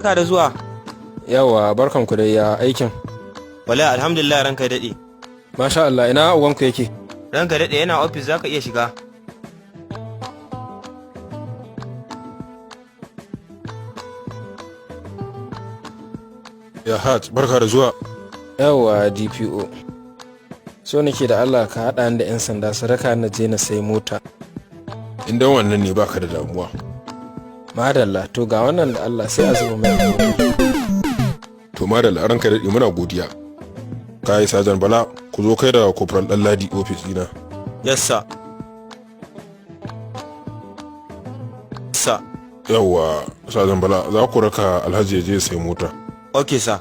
Barka da zuwa. Yawa, barkanku dai, ya aikin? Wallahi alhamdulillah, ranka ya daɗe. Masha Allah, ina uwanku yake? Ranka ya daɗe, yana ofis, zaka iya shiga. Ya Hajj, barka da zuwa. Yawa DPO. So nake da Allah ka haɗa ni da 'yan sanda su raka na je na sai mota. Idan wannan ne, baka da damuwa. Madalla, to ga wannan da Allah sai a zuba mai a mota. To madalla, ranka daɗe, muna godiya. Kai, Sajan Bala, ku zo kai da Corporal Ɗanladi ofis ɗina. Yes sir. Sir. Yawwa, Sajan Bala, za ku raka Alhaji ya je ya sai mota. Okay sir.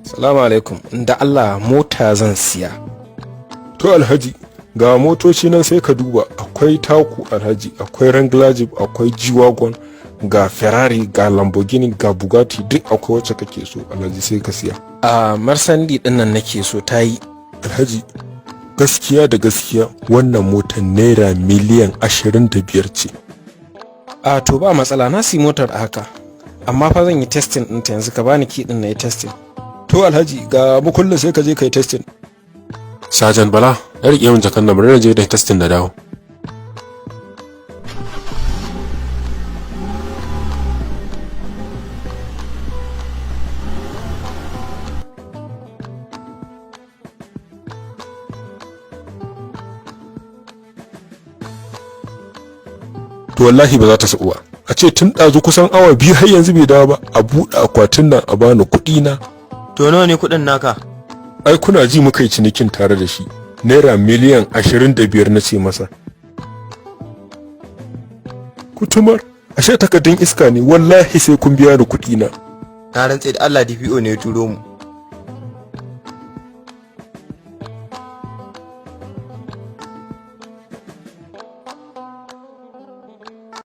Salamu alaikum, da Allah mota zan siya. To Alhaji, ga motoci nan sai ka duba, akwai taku Alhaji, akwai Wrangler Jeep, akwai G-Wagon, ga Ferrari, ga Lamborghini, ga Bugatti, duk akwai wacce kake so Alhaji sai ka siya. A Marsandi ɗin nan nake so, ta yi. Alhaji, gaskiya da gaskiya wannan motar naira miliyan 25 ce. A to ba matsala, na siyi motar a haka. Amma fa zan yi testing ɗinta yanzu, ka bani key ɗin na yi testing. To Alhaji, ga mukullin, sai ka je ka yi testing. Sajan Bala, ya riƙe min jakan nan, bari na je da testing na dawo. To wallahi ba za ta sabu ba. A ce tun ɗazu kusan awa 2 har yanzu bai dawo ba, a buɗe akwatin nan a bani kuɗi na. To nawa ne kuɗin naka? Ai kuna ji muka yi cinikin tare da shi. Naira miliyan 25 na ce masa. Kutumar, ashe takardun iska ne, wallahi sai kun biya ni kuɗi na. Na rantse da Allah DPO ne ya turo mu.